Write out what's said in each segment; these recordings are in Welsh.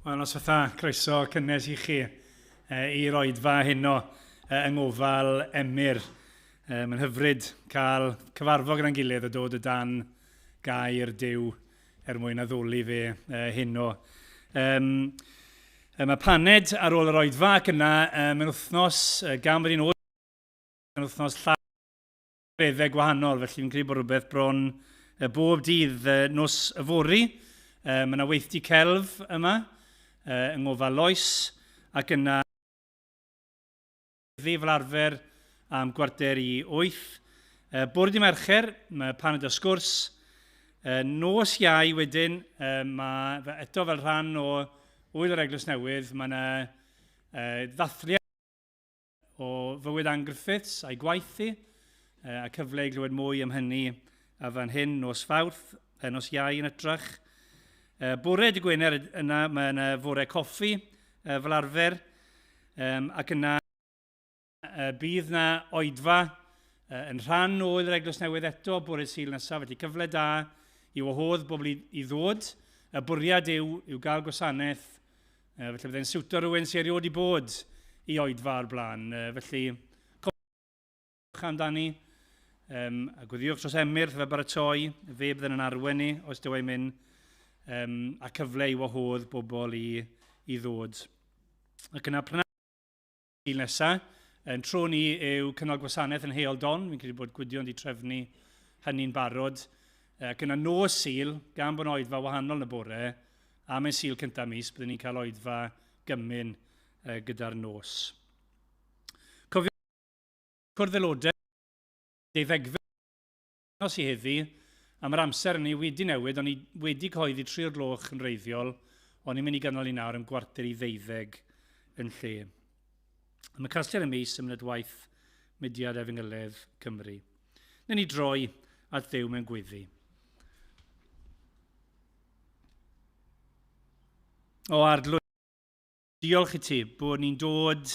Wel, noswaith dda, croeso cynnes i chi i'r oedfa heno yng ngofal Emyr. Mae'n hyfryd cael cyfarfod gyda'n gilydd a dod o dan gair Duw er mwyn addoli fe heno. Mae paned ar ôl yr oedfa ac yna mewn wythnos, gan bod hi'n oer, yn wythnos llawn Feddau gwahanol, felly fi'n credu bod rhywbeth bron bob dydd nos yfory. Mae yna weithdy celf yma yng Ngofal Lois, ac yna heddi fel arfer am 7:45. Bore dydd Mercher, mae paned o sgwrs. Nos Iau wedyn, mae eto fel rhan o Ŵyl yr Eglwys Newydd, mae yna ddathliad o fywyd Ann Griffiths a'i gwaith hi, a cyfle i glywed mwy am hynny a fan hyn nos Fawrth, nos Iau yn ytrach. Bore dy Gwener yna mae yna fore coffi fel arfer, ac yna bydd yna oedfa yn rhan o Ŵyl yr Eglwys Newydd eto bore Sul nesaf, felly cyfle da i wahodd bobl i ddod. Y bwriad yw gael gwasanaeth. Felly byddai'n siwto rhywun sy'n erioed i bod i oedfa o'r blaen. Felly, cofiwch amdani, a gweddiwch dros Emyr wrth fe baratoi, fe bydden yn arwen ni os dyw e'n mynd, a cyfle i wahodd bobl i ddod. Ac yna prynhawn Sul nesa, yn tro ni yw cynnal gwasanaeth yn Heol Don, fi'n credu bod Gwydion wedi trefnu hynny'n barod. Ac yna nos Sul, gan bod oedfa wahanol yn y bore, a mae'n Sul cyntaf mis, byddwn ni'n cael oedfa gymun gyda'r nos. Cofio cwrdd aelodau deuddegfed wythnos i heddi, a mae'r amser hynny wedi newid, o'n i wedi cyhoeddi 3 o'r gloch yn wreiddiol, ond ni'n mynd i gynnal i nawr am 11:45 yn lle. Am y casgliad y mis ym Waith Mudiad Efengyledd Cymru. Newn ni droi at Dduw mewn gweddi. O Arglwydd, diolch i ti bod ni'n dod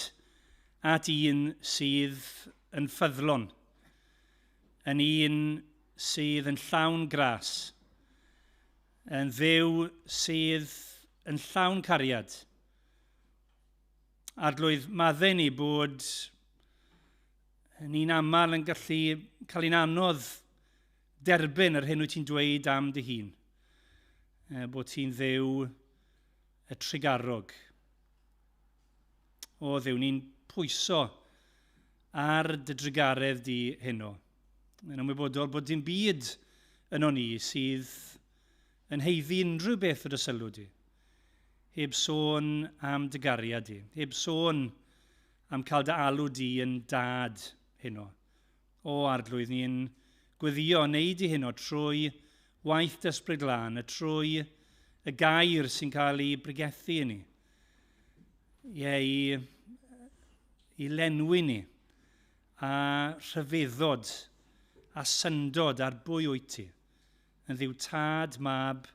at un sydd yn ffyddlon, yn un sydd yn llawn gras, yn Dduw sydd yn llawn cariad. Arglwydd, maddau ni bod ni'n aml yn gallu cael ein anodd derbyn yr hyn wyt ti'n dweud am dy hun, bod ti'n Dduw y trugarog. O Dduw, ni'n pwyso ar dy drugaredd di heno. Yn ymwybodol bod dim byd yno ni sydd yn heiddi unrhyw beth o dy sylw di. Heb sôn am dy gariad di. Heb sôn am cael dy alw di yn dad heno. O Arglwydd, ni'n gweddio wneud i heno trwy waith dy Ysbryd Glân, y trwy y gair sy'n cael ei bregethu i ni. Ie, i lenwi ni a rhyfeddod a syndod ar bwy wyt ti, yn Dduw Tad, Mab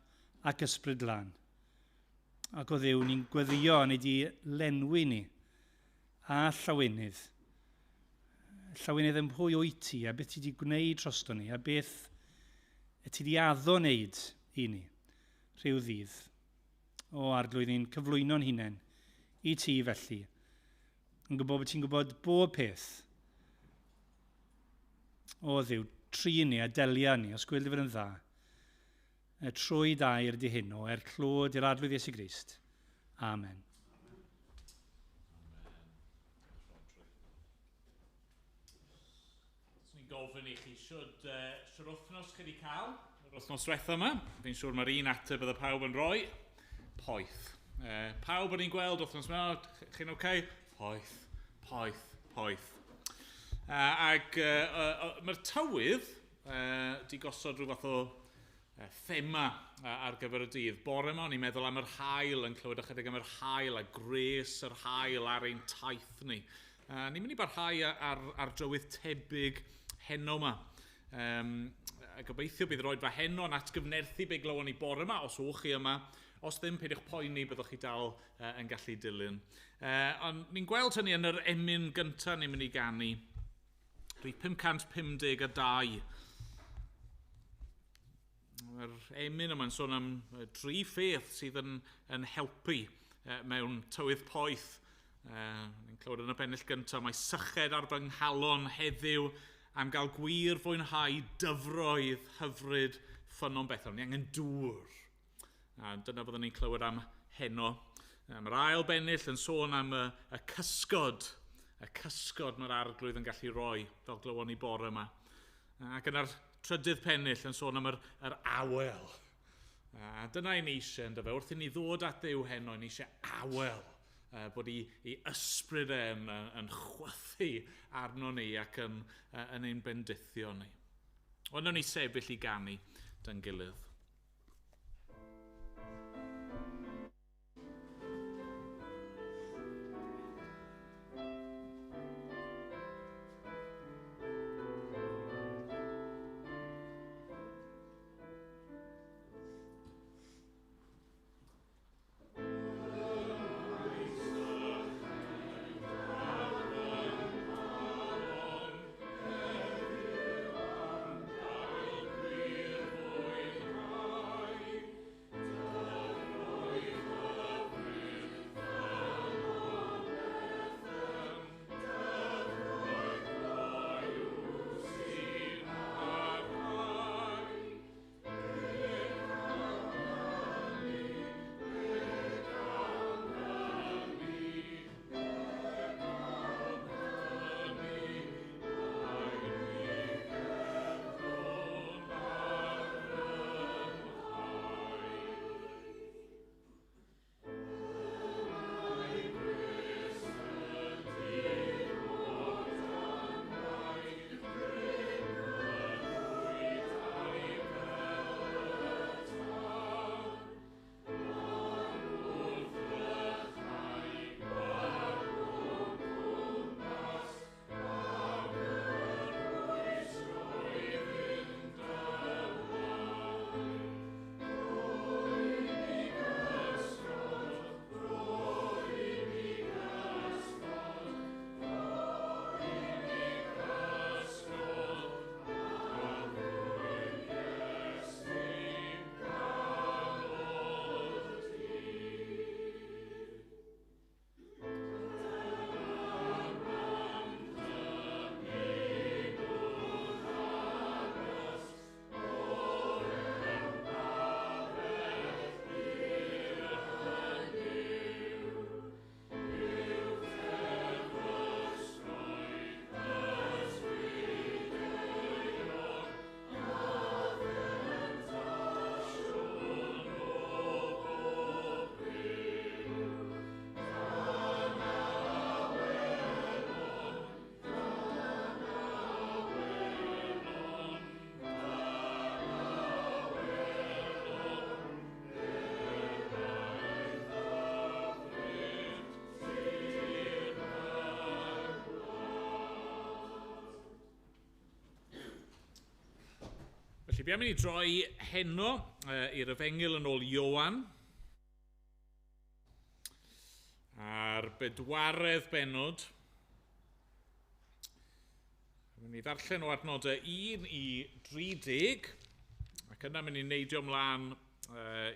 ac Ysbryd Glân. Ac o Dduw, ni'n gweddio yn ei di lenwi ni a llawenydd. Llawenydd ym mhwy wyt ti a beth ti wedi gwneud drosto ni a beth y ti wedi addo wneud i ni rhyw ddydd. O Arglwydd, ni'n cyflwyno'n hunain i ti felly. Yn gwybod bod ti'n gwybod bob peth. O Dduw, trin ni a delia ni, os gweld i fod yn dda. Y trwy dair di hyn o, er clod i'r Arglwydd Iesu Grist. Amen. Swn i'n gofyn i chi siwd, siwd wythnos chi wedi cael yr wythnos diwetha yma. Fi'n siŵr mae'r un ateb bydde pawb yn rhoi. Poeth. Pawb o'n i'n gweld wythnos yma, chi'n oce? Okay? Poeth, poeth, poeth. Ac mae'r tywydd di gosod rhyw fath o thema ar gyfer y dydd. Bore yma o'n i'n meddwl am yr haul, yn clywed ychydig am yr haul a gwres yr haul ar ein taith ni. Ni'n mynd i barhau ar drywydd tebyg heno yma. A gobeithio bydd yr oedfa heno yn atgyfnerthu be glywon ni bore yma, os o'ch chi yma. Os ddim, peidiwch poeni, byddwch chi dal yn gallu dilyn. Ond ni'n gweld hynny yn yr emyn gyntaf ni'n mynd i ganu. Rhif 552. Mae'r emyn yma'n sôn am dri pheth sydd yn helpu. mewn tywydd poeth. Ni'n clywed yn y bennill gyntaf, mae syched ar fy nghalon heddiw am gael gwir fwynhau dyfroedd hyfryd ffynnon Bethel. Ni angen dŵr. A dyna byddwn ni'n clywed am heno. Mae'r ail bennill yn sôn am y cysgod. Y cysgod mae'r arglwydd yn gallu rhoi, fel glywon ni bore yma. Ac yna'r trydydd pennill yn sôn am yr awel. A dyna i ni eisiau, yndyfe, wrth i ni ddod at Dduw heno, ni eisiau awel, bod i ysbryd e yn chwythu arno ni ac yn ein bendithio ni. Ond nawn ni sefyll i ganu dy'n gilydd. Felly, fi am i ni droi heno i'r Efengyl yn ôl Ioan a'r bedwaredd bennod. Mynd i ddarllen o adnodau 1 i 30 ac yna mynd i neidio ymlaen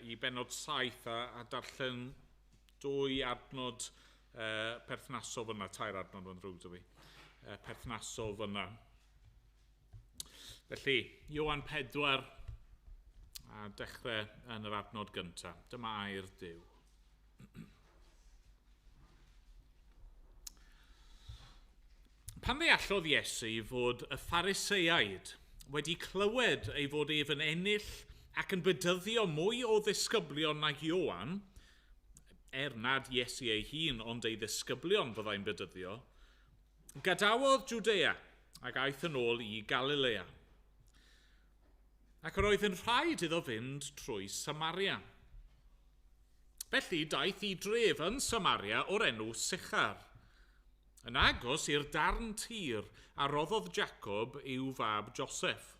i bennod 7 a darllen dwy adnod perthnasol fyna, tair adnod yn ddrwg 'da fi, perthnasol fyna. Felly, Ioan 4 a dechrau yn yr adnod gyntaf. Dyma air Duw. Pan ddeallodd Iesu fod y Phariseaid wedi clywed ei fod ef yn ennill ac yn bedyddio mwy o ddisgyblion nag Ioan, er nad Iesu ei hun ond ei ddisgyblion fyddai'n bedyddio, gadawodd Jwdea ac aeth yn ôl i Galilea. Ac yr oedd yn rhaid iddo fynd trwy Samaria. Felly daeth i dref yn Samaria o'r enw Sychar, yn agos i'r darn tir a roddodd Jacob i'w fab Joseph.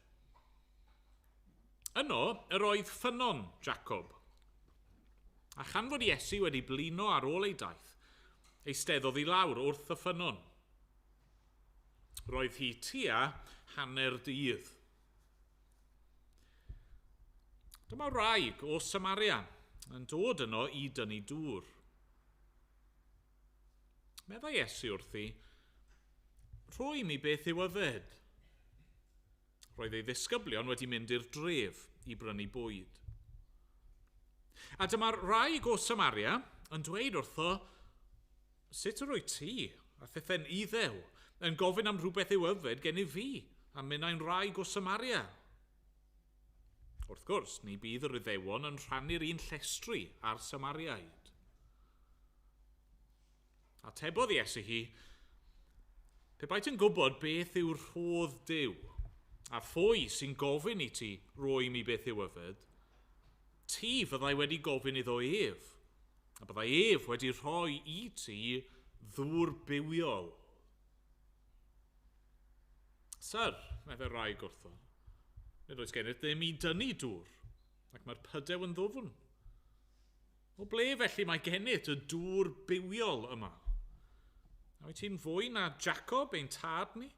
Yno yr oedd ffynnon Jacob. A chan fod Iesu wedi blino ar ôl ei daith, eisteddodd i lawr wrth y ffynnon. Roedd hi tua hanner dydd. Dyma wraig o Samaria yn dod yno i dynnu dŵr. Meddai Iesu wrthi, rhoi mi beth i'w yfed. Roedd ei ddisgyblion wedi mynd i'r dref i brynu bwyd. A dyma'r wraig o Samaria yn dweud wrtho, sut yr wyt ti, a thithen Iddew, yn gofyn am rhywbeth i'w yfed gennyf fi, a minnau'n wraig o Samaria? Wrth gwrs, ni bydd yr Iddewon yn rhannu'r un llestri â'r Samariaid. Atebodd Iesu hi, pe baet yn gwybod beth yw'r rhodd Duw, a phwy sy'n gofyn i ti roi mi beth i'w yfed, ti fyddai wedi gofyn iddo ef, a byddai ef wedi rhoi i ti ddŵr bywiol. Syr, meddai'r wraig wrtho, nid oes gennyt ddim i dynnu dŵr, ac mae'r pydew yn ddwfn. O ble felly mae gennyt y dŵr bywiol yma? A wyt ti'n fwy na Jacob ein tad ni,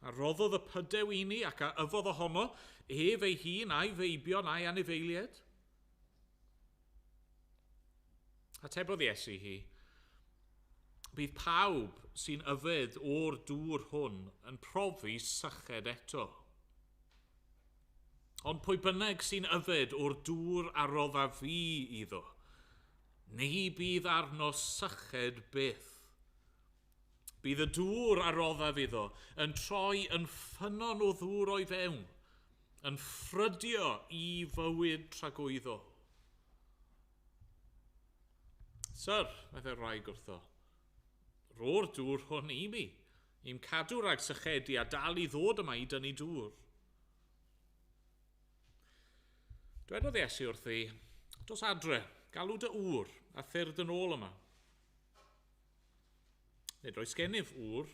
a roddodd y pydew i ni ac a yfodd ohono, ef ei hun a'i feibion a'i anifeiliaid? Atebodd Iesu hi, bydd pawb sy'n yfed o'r dŵr hwn yn profi syched eto. Ond pwy bynnag sy'n yfed o'r dŵr a roddaf fi iddo, ni bydd arno syched byth. Bydd y dŵr a roddaf iddo yn troi yn ffynnon o ddŵr o'i fewn, yn ffrydio i fywyd tragwyddol. Syr, meddai'r wraig wrtho, ro'r dŵr hwn i mi, i'm cadw rhag sychedu a dal i ddod yma i dynnu dŵr. Dwedodd Iesu wrthi, dos adre, galw dy ŵr a thyrd yn ôl yma. Nid oes gennyf ŵr,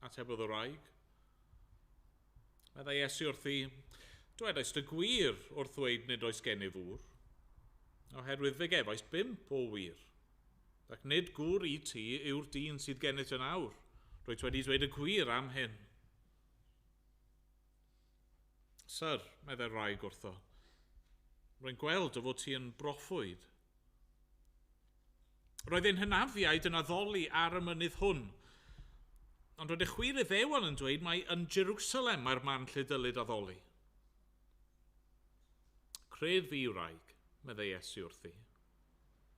atebodd y wraig. Meddai Iesu wrthi, dwedais dy gwir wrth ddweud nid oes gennyf ŵr, oherwydd fe gefais 5 o wir. Ac nid gŵr i ti yw'r dyn sydd gennyt yn awr. Rwyt wedi dweud y gwir am hyn. Syr, meddai'r wraig wrtho, rwy'n gweld dy fod ti yn broffwyd. Roedd ein hynafiaid yn addoli ar y mynydd hwn, ond roedd y chwir Iddewon yn dweud mai yn Jerusalem mae'r man lle dylid addoli. Cred fi, wraig, meddai Iesu wrthi.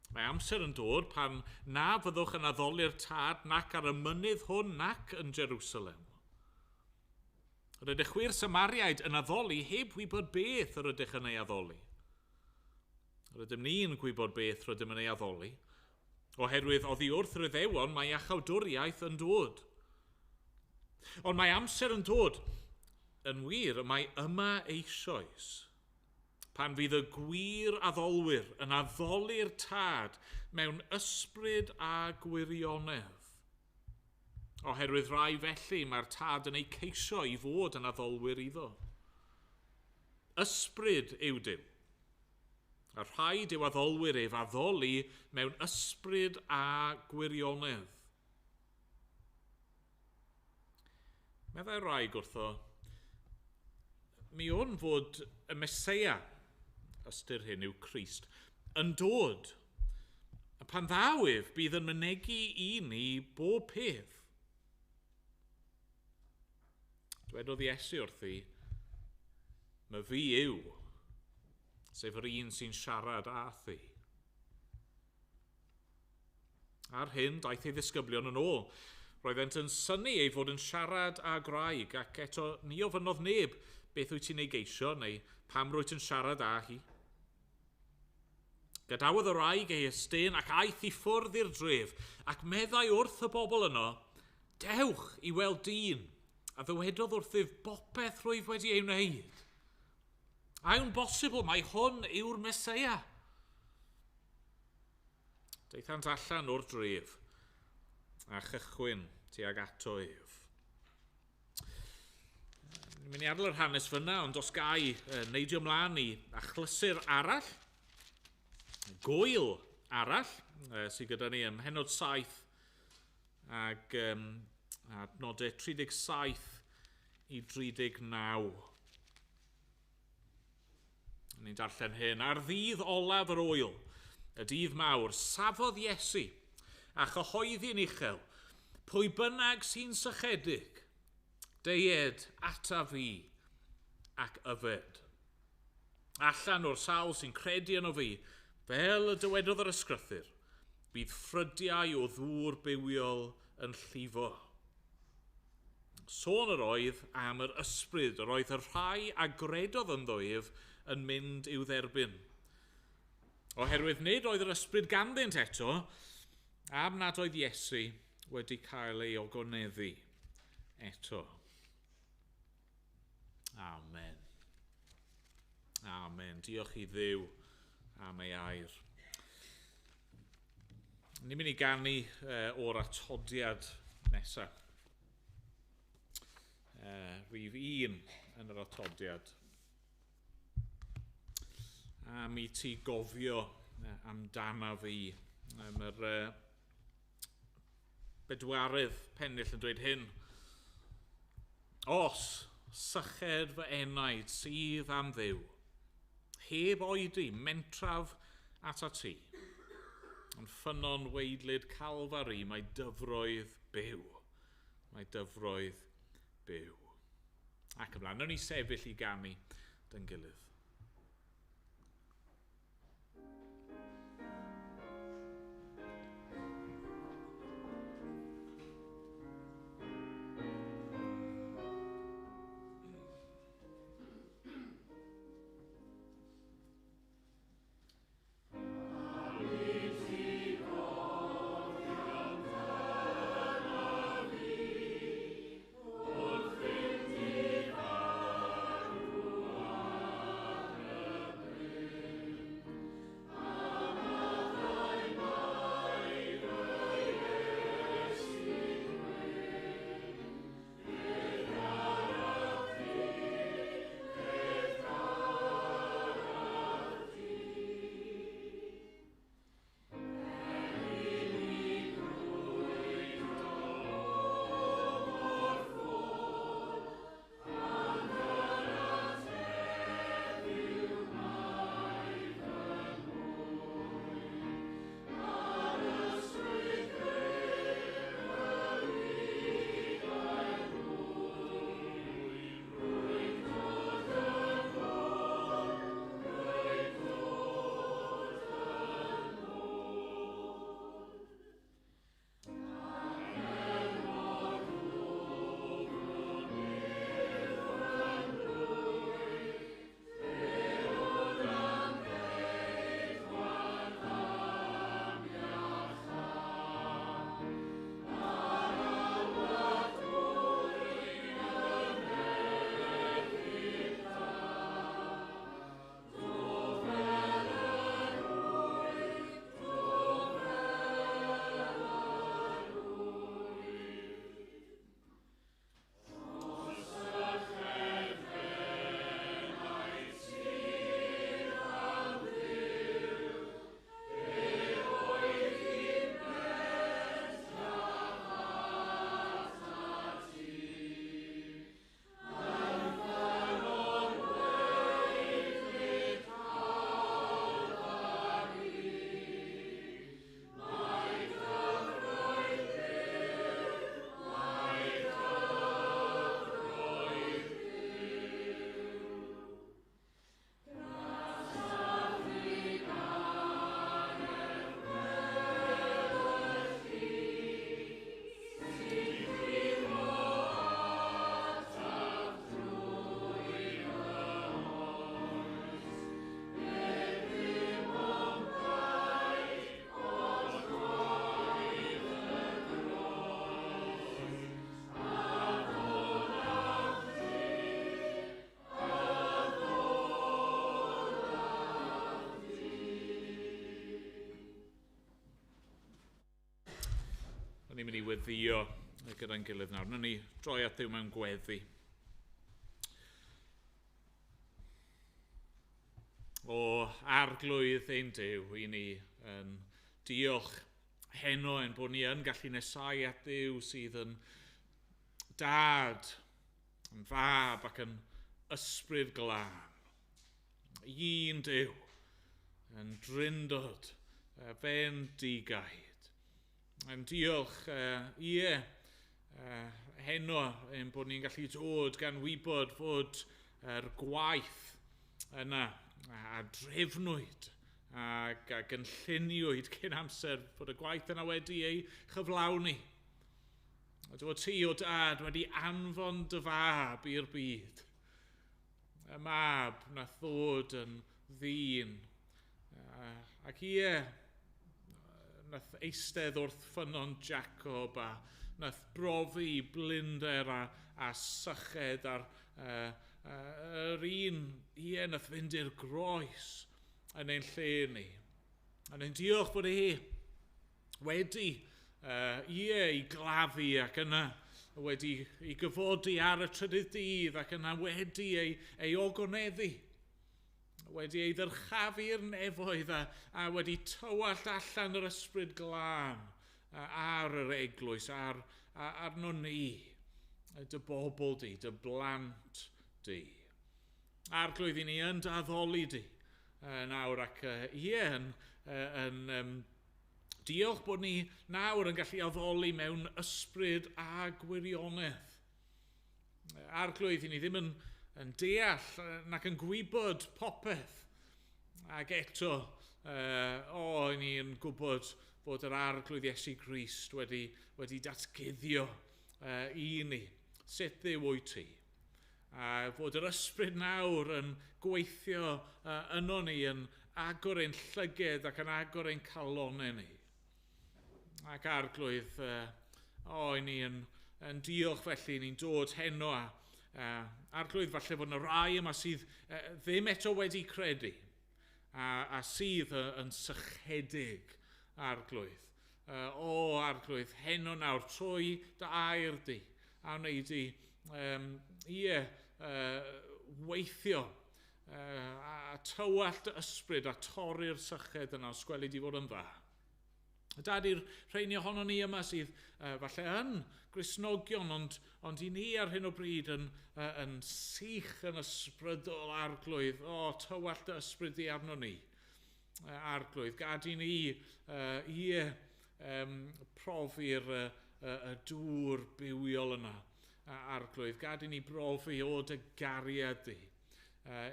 Mae amser yn dod pan na fyddwch yn addoli'r tad nac ar y mynydd hwn nac yn Jerusalem. Yr ydych chwi'r Samariaid yn addoli heb wybod beth yr ydych yn ei addoli. Yr ydym ni'n gwybod beth rydym yn ei addoli, oherwydd oddi wrth yr Iddewon mae iachawdwriaeth yn dod. Ond mae amser yn dod, yn wir, mae yma eisoes, pan fydd y gwir addolwyr yn addoli'r tad mewn ysbryd a gwirionedd. Oherwydd rai felly mae'r tad yn ei ceisio i fod yn addolwyr iddo. Ysbryd yw Duw, a rhaid yw addolwyr ef addoli mewn ysbryd a gwirionedd. Meddai'r wraig wrtho, mi wn fod y Meseia, ystyr hyn yw Crist, yn dod. A pan ddaw ef, bydd yn mynegi i ni bob peth. Dwedodd Iesu wrthi, my fi yw, sef yr un sy'n siarad â thi. Ar hyn, daeth ei ddisgyblion yn ôl. Roeddent yn synnu ei fod yn siarad â gwraig, ac eto ni ofynnodd neb beth wyt ti'n ei geisio neu pam rwyt yn siarad â hi. Gadawodd y wraig ei hestyn ac aeth i ffwrdd i'r dref, ac meddai wrth y bobl yno, dewch i weld dyn, a ddywedodd wrthyf bopeth rwyf wedi ei wneud. A yw'n bosibl mai hwn yw'r Meseia? Daethant allan o'r dref a chychwyn tuag ato ef. Ni'n mynd i adael yr hanes fyna, ond os gai neidio ymlaen i achlysur arall, gwyl arall, sydd gyda ni ym mhennod 7 ac adnodau 37 i 39. Ni'n darllen hyn. Ar ddydd olaf yr ŵyl, y dydd mawr, safodd Iesu a chyhoeddi'n uchel, Pwy bynnag sy'n sychedig, deued ata fi ac yfed. Allan o'r sawl sy'n credu yno fi, fel y dywedodd yr ysgrythur, bydd ffrydiau o ddŵr bywiol yn llifo. Sôn yr oedd am yr ysbryd, yr oedd y rhai a gredodd ynddo ef yn mynd i'w dderbyn. Oherwydd nid oedd yr ysbryd ganddynt eto, am nad oedd Iesu wedi cael ei ogoneddu eto. Amen. Amen. Diolch i Dduw am ei air. Ni'n mynd i ganu o'r atodiad nesaf. Rhif 1 yn yr atodiad. Am i ti gofio amdana fi. Mae'r bedwaredd pennill yn dweud hyn. Os syched fy enaid sydd am Dduw, heb oedi mentraf atat ti, ond ffynnon weidlyd Calfari mae dyfroedd byw. Mae dyfroedd byw. Ac ymlaen, nawn ni sefyll i ganu dy'n gilydd. Ni'n mynd i weddïo gyda'n gilydd nawr. Nawn ni droi at Dduw mewn gweddi. O Arglwydd ein Duw, i ni yn diolch heno ein bod ni yn gallu nesau at Dduw sydd yn dad, yn fab ac yn ysbryd glân. Un Duw, yn drindod, bendigaid. Yn diolch, ie, Heno, ein bod ni'n gallu dod gan wybod fod yr gwaith yna a drefnwyd ac a gynlluniwyd cyn amser fod y gwaith yna wedi ei chyflawni. A dy fod ti o Dad wedi anfon dy fab i'r byd. Y mab nath ddod yn ddyn. Ac ie, nath eistedd wrth ffynnon Jacob a nath brofi blinder a syched a'r yr un, ie, nath fynd i'r groes yn ein lle ni. A ni'n diolch bod e wedi ie, i gladdu ac yna wedi ei gyfodi ar y trydydd dydd ac yna wedi ei ogoneddu, wedi ei ddyrchafu'r nefoedd a wedi tywallt allan yr ysbryd glân ar yr eglwys, arno ni, dy bobl di, dy blant di. Arglwydd, i ni yn dy addoli di nawr ac ie, yn diolch bod ni nawr yn gallu addoli mewn ysbryd a gwirionedd. Arglwydd, i ni ddim yn deall nac yn gwybod popeth. Ac eto, i ni'n gwybod bod yr Arglwydd Iesu Grist wedi datguddio i ni sut Dduw wyt ti. A fod yr ysbryd nawr yn gweithio yno ni, yn agor ein llyged ac yn agor ein calonau ni. Ac Arglwydd, i ni yn diolch felly, ni'n dod heno a Arglwydd, falle fod yna rai yma sydd ddim eto wedi credu a sydd yn sychedig, Arglwydd. O Arglwydd, heno nawr, trwy dy air di, a wnei di weithio a tywallt dy ysbryd a torri'r syched yna, os gweli di fod yn dda. Dad, i'r rheini ohono ni yma sydd falle yn Gristnogion, ond i ni ar hyn o bryd yn sych yn ysbrydol, Arglwydd, o, tywallt dy ysbryd di arno ni, Arglwydd, gad i ni profi'r y dŵr bywiol yna, Arglwydd, gad i ni brofi o dy gariad di,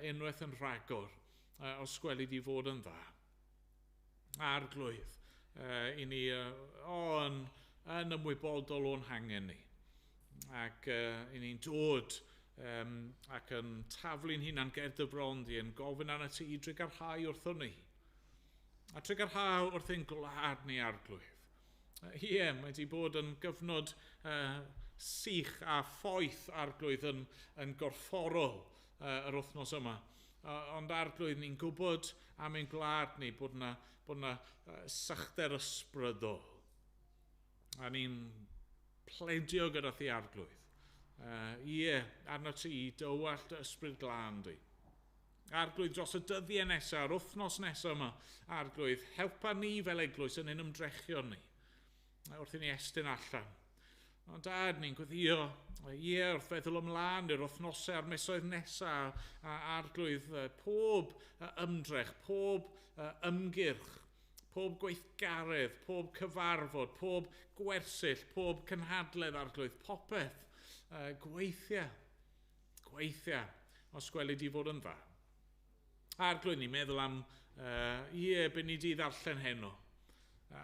unwaith yn rhagor, os gweli di fod yn dda. Arglwydd, i ni yn ymwybodol o'n hangen ni, ac i ni'n dod ac yn taflu'n hunan ger dy fron di, yn gofyn arnat ti i drugarhau wrthon ni, a trugarhau wrth ein gwlad ni, Arglwydd. Ie, mae wedi bod yn gyfnod sych a phoeth, Arglwydd, yn gorfforol yr wythnos yma. Ond Arglwydd, ni'n gwybod am ein gwlad ni bod yna sychder ysbrydol. A ni'n pledio gyda thi, Arglwydd. Ie, arno ti i dywallt dy ysbryd glân di. Arglwydd, dros y dyddiau nesaf, yr wythnos nesaf yma, Arglwydd, helpa ni fel eglwys yn ein ymdrechion ni, wrth i ni estyn allan. Ond Dad, ni'n gweddio, ie, wrth feddwl ymlaen i'r wythnosau a'r misoedd nesaf, a Arglwydd, pob ymdrech, pob ymgyrch, pob gweithgaredd, pob cyfarfod, pob gwersyll, pob cynhadledd, Arglwydd, popeth, gweithia, os gweli di fod yn dda. Arglwydd, ni'n meddwl am, ie, be ni di ddarllen heno,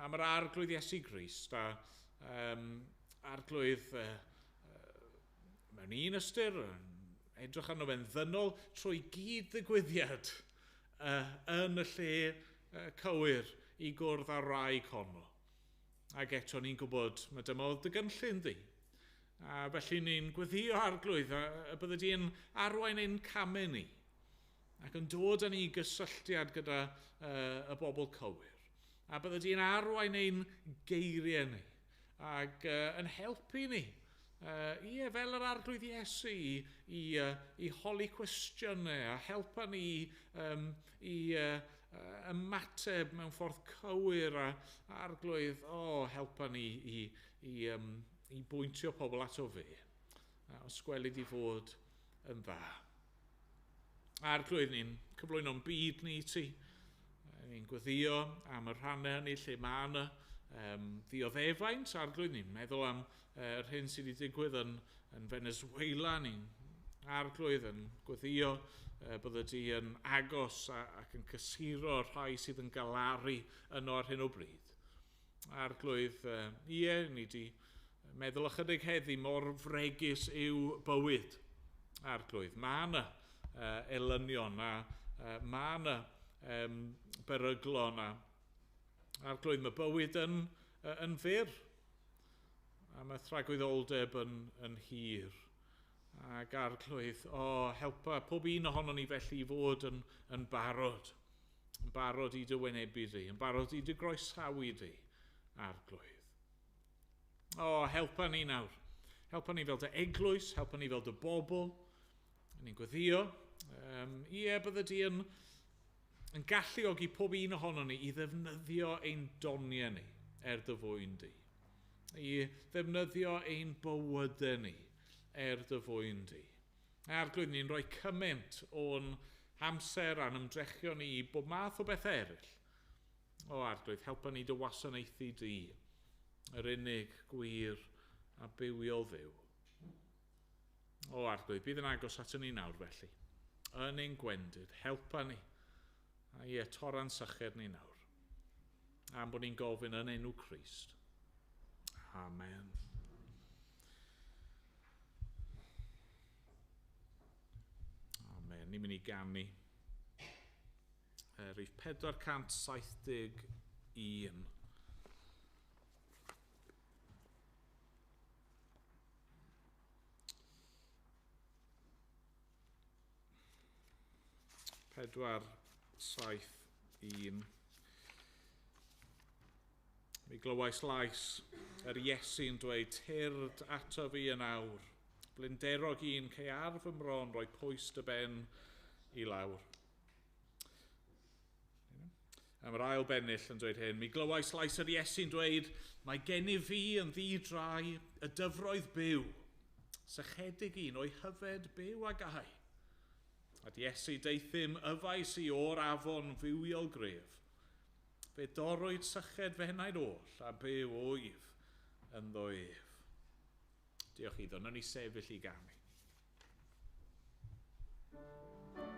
am yr Arglwydd Iesu Grist, a Arglwydd, mewn un ystyr, edrych arno fe'n ddynol trwy gyd-ddigwyddiad yn y lle cywir i gwrdd â'r wraig honno. Ac eto ni'n gwybod, mae dyma oedd dy gynllun di. A felly ni'n gweddio, Arglwydd, y bydde di'n arwain ein camau ni ac yn dod â ni i gysylltiad gyda y bobl cywir. A bydde di'n arwain ein geiriau ni ac yn helpu ni, ie, fel yr Arglwydd Iesu, i holi cwestiynau a helpa ni i ymateb mewn ffordd cywir a Arglwydd, o, helpa ni i bwyntio pobl ato fe, os gweli di fod yn dda. Arglwydd, ni'n cyflwyno'n byd ni i ti. Ni'n gweddio am y rhannau hynny lle mae yna ddioddefaint, Arglwydd. Ni'n meddwl am yr hyn sydd wedi digwydd yn Venezuela. Ni'n Arglwydd yn gweddïo bydde di yn agos ac yn cysuro rhai sydd yn galaru yno ar hyn o bryd. Arglwydd, ie, ni wedi meddwl ychydig heddi mor fregus yw bywyd. Arglwydd, mae yna elynion a mae yna beryglon a Arglwydd, mae bywyd yn fyr a mae thragwyddoldeb yn hir. Ac Arglwydd, helpa pob un ohonon ni felly i fod yn barod. Yn barod i dy wynebu di, yn barod i dy groesawu di, Arglwydd. Helpa ni nawr. Helpa ni fel dy eglwys, helpa ni fel dy bobl. Ni'n gweddïo. Ie, bydde di yn galluogi pob un ohonon ni i ddefnyddio ein doniau ni er dy fwyn di. I ddefnyddio ein bywydau ni er dy fwyn di. Arglwydd, ni'n rhoi cymaint o'n hamser a'n ymdrechion ni i bob math o beth eraill. Arglwydd, helpa ni dy wasanaethu di, yr unig gwir a bywiol Dduw. Arglwydd, bydd yn agos ato ni nawr felly. Yn ein gwendid, helpa ni. A ie, torra'n syched ni nawr. Am bod ni'n gofyn yn enw Crist. Amen. Amen. Ni'n mynd i ganu. Rhif 471. 471. Mi glywais lais yr Iesu'n dweud, tyrd ato fi yn awr. Blinderog un, cei ar fy mron, roi pwys dy ben i lawr. A mae'r ail bennill yn dweud hyn. Mi glywais lais yr Iesu'n dweud, mae gennyf fi yn ddi-drai y dyfroedd byw, sychedig un o'i hyfed byw a gau. A Iesu deuthum yfais i o'r afon fywiol gref. Fe dorrwyd syched fy henaid oll a byw wyf ynddo ef. Diolch iddo, nawn ni sefyll i ganu. Thank you.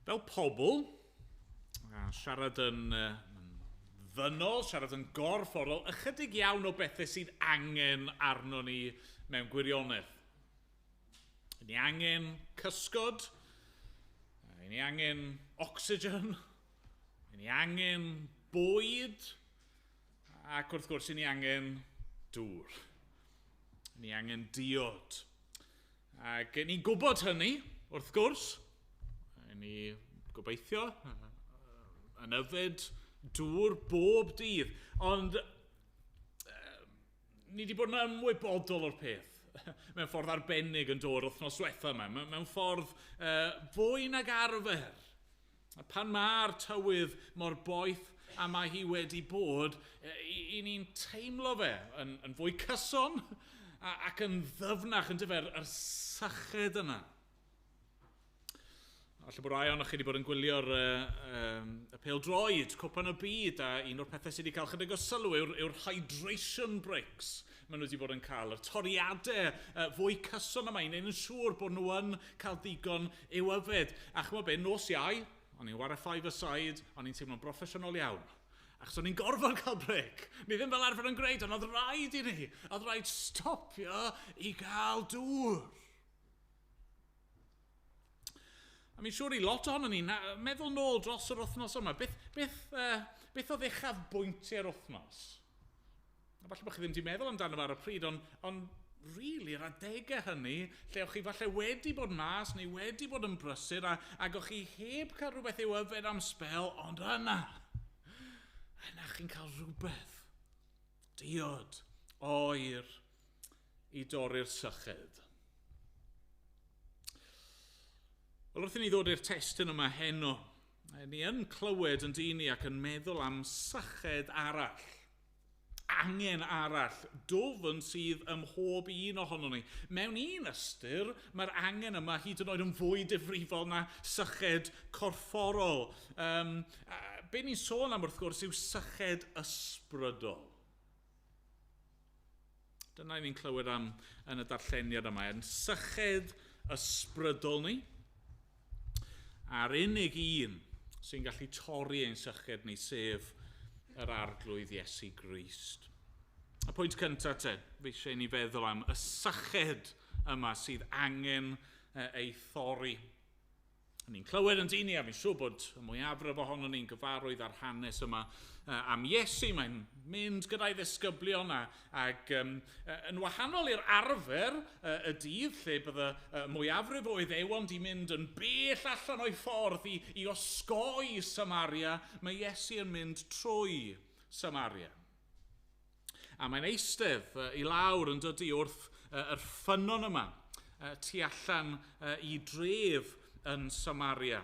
Fel pobl, a siarad yn ddynol, siarad yn gorfforol, ychydig iawn o bethau sydd angen arno ni mewn gwirionedd. Ni angen cysgod, ni angen ocsigen, ni angen bwyd, ac wrth gwrs ni angen dŵr. Ni angen diod. Ac ni'n gwybod hynny, wrth gwrs, ni gobeithio yn yfed dŵr bob dydd. Ond ni wedi bod yn ymwybodol o'r peth mewn ffordd arbennig yn dod wythnos diwetha yma, mewn ffordd fwy nag arfer. A pan mae'r tywydd mor boeth a mae hi wedi bod, i ni'n teimlo fe yn fwy cyson ac yn ddyfnach yn dyfer yr syched yna. Falle bod rai ohonoch chi wedi bod yn gwylio'r y pêl-droed, Cwpan y Byd, a un o'r pethau sydd wedi cael chydig o sylw yw'r hydration breaks maen nhw wedi bod yn cael, y toriadau fwy cyson yma i wneud yn siŵr bod nhw yn cael digon i'w yfed. A chymod be, nos Iau, o'n i'n ware five-a-side, o'n i'n teimlo'n broffesiynol iawn. Achos o'n i'n gorfod cael break. Ni ddim fel arfer yn gwneud, ond oedd rhaid i ni. Oedd rhaid stopio i gael dŵr. A mi'n siŵr i lot ohono ni, meddwl nôl dros yr wythnos yma, beth oedd uchaf bwyntiau'r wythnos? A falle bod chi ddim wedi meddwl amdano fe ar y pryd, ond really, yr adegau hynny, lle o'ch chi falle wedi bod mas neu wedi bod yn brysur ac o'ch chi heb cael rhywbeth i'w yfed am sbel, ond yna chi'n cael rhywbeth, diod, oer, i dorri'r syched. Wel, wrth i ni ddod i'r testun yma heno, ni yn clywed yn dyn ni ac yn meddwl am syched arall, angen arall, dwfn sydd ym mhob un ohono ni. Mewn un ystyr, mae'r angen yma hyd yn oed yn fwy difrifol na syched corfforol. Be ni'n sôn am wrth gwrs yw syched ysbrydol. Dyna ni'n clywed am yn y darlleniad yma, yn syched ysbrydol ni. A'r unig un sy'n gallu torri ein syched ni, sef yr Arglwydd Iesu Grist. Y pwynt cyntaf te, fi eisiau ni feddwl am y syched yma sydd angen ei thorri. Ni'n clywed yn dyn ni, a fi'n siŵr bod y mwyafrif ohonon ni'n gyfarwydd ar hanes yma am Iesu. Mae'n mynd gyda'i ddisgyblion ac yn wahanol i'r arfer y dydd, lle bydde mwyafrif o Iddewon di mynd yn bell allan o'i ffordd i osgoi Samaria, mae Iesu yn mynd trwy Samaria. A mae'n eistedd i lawr yn dydi wrth yr ffynnon yma, tu allan i dref yn Samaria.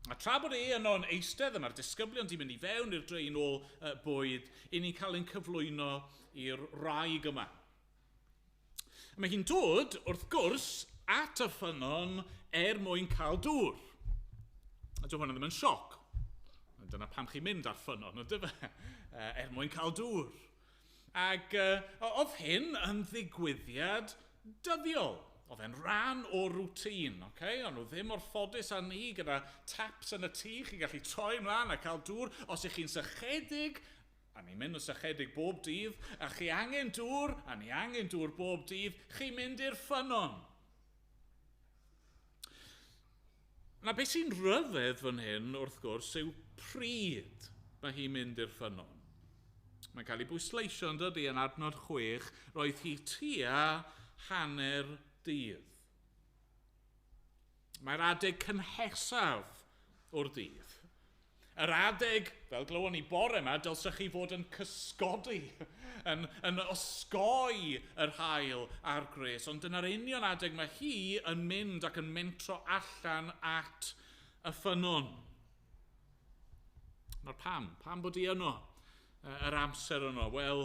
A tra bod e yno'n eistedd, mae'r disgyblion di mynd i fewn i'r dre i nôl bwyd, i ni'n cael ein cyflwyno i'r wraig yma. A mae hi'n dod, wrth gwrs, at y ffynnon er mwyn cael dŵr. A dyw hwnna ddim yn sioc. Dyna pam chi'n mynd ar ffynnon, ydy fe? Er mwyn cael dŵr. Ac oedd hyn yn ddigwyddiad dyddiol. Oedd e'n rhan o rwtîn, okay? Ond nhw ddim mor ffodus â ni gyda taps yn y tŷ, chi'n gallu troi ymlaen a cael dŵr. Os ych chi'n sychedig, a ni'n mynd yn sychedig bob dydd, a chi angen dŵr, a ni angen dŵr bob dydd, chi'n mynd i'r ffynnon. Na beth sy'n rhyfedd fan hyn, wrth gwrs, yw pryd mae hi'n mynd i'r ffynnon. Mae'n cael ei bwysleisio yn dydi yn adnod 6, roedd hi tua hanner dydd. Mae'r adeg cynhesaf o'r dydd. Yr adeg, fel glywon ni bore yma, dylsech chi fod yn cysgodi, yn osgoi yr haul a'r gwres, ond dyna'r union adeg mae hi yn mynd ac yn mentro allan at y ffynnon. Nawr pam? Pam bod hi yno? Yr amser yno? Wel,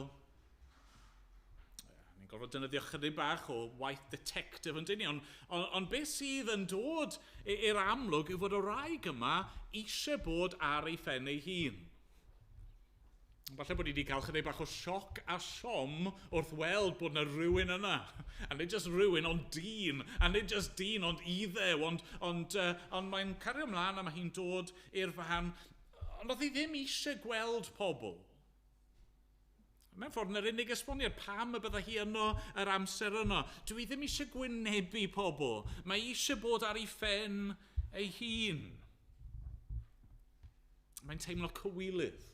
ni'n gorfod defnyddio chydig bach o waith detective yn dyn ni, ond beth sydd yn dod i'r amlwg yw fod y wraig yma eisiau bod ar ei phen ei hun. Falle bod hi wedi cael chydig bach o sioc a siom wrth weld bod yna rhywun yna. A nid just rhywun, ond dyn. A nid just dyn, ond iddew. Ond mae'n cario ymlaen a mae hi'n dod i'r fan. Ond oedd hi ddim eisiau gweld pobl. Mewn ffordd, yna'r unig esboniad pam y bydda hi yno yr amser yno. Dwi ddim eisiau gwynebu pobl. Mae eisiau bod ar ei phen ei hun. Mae'n teimlo cywilydd.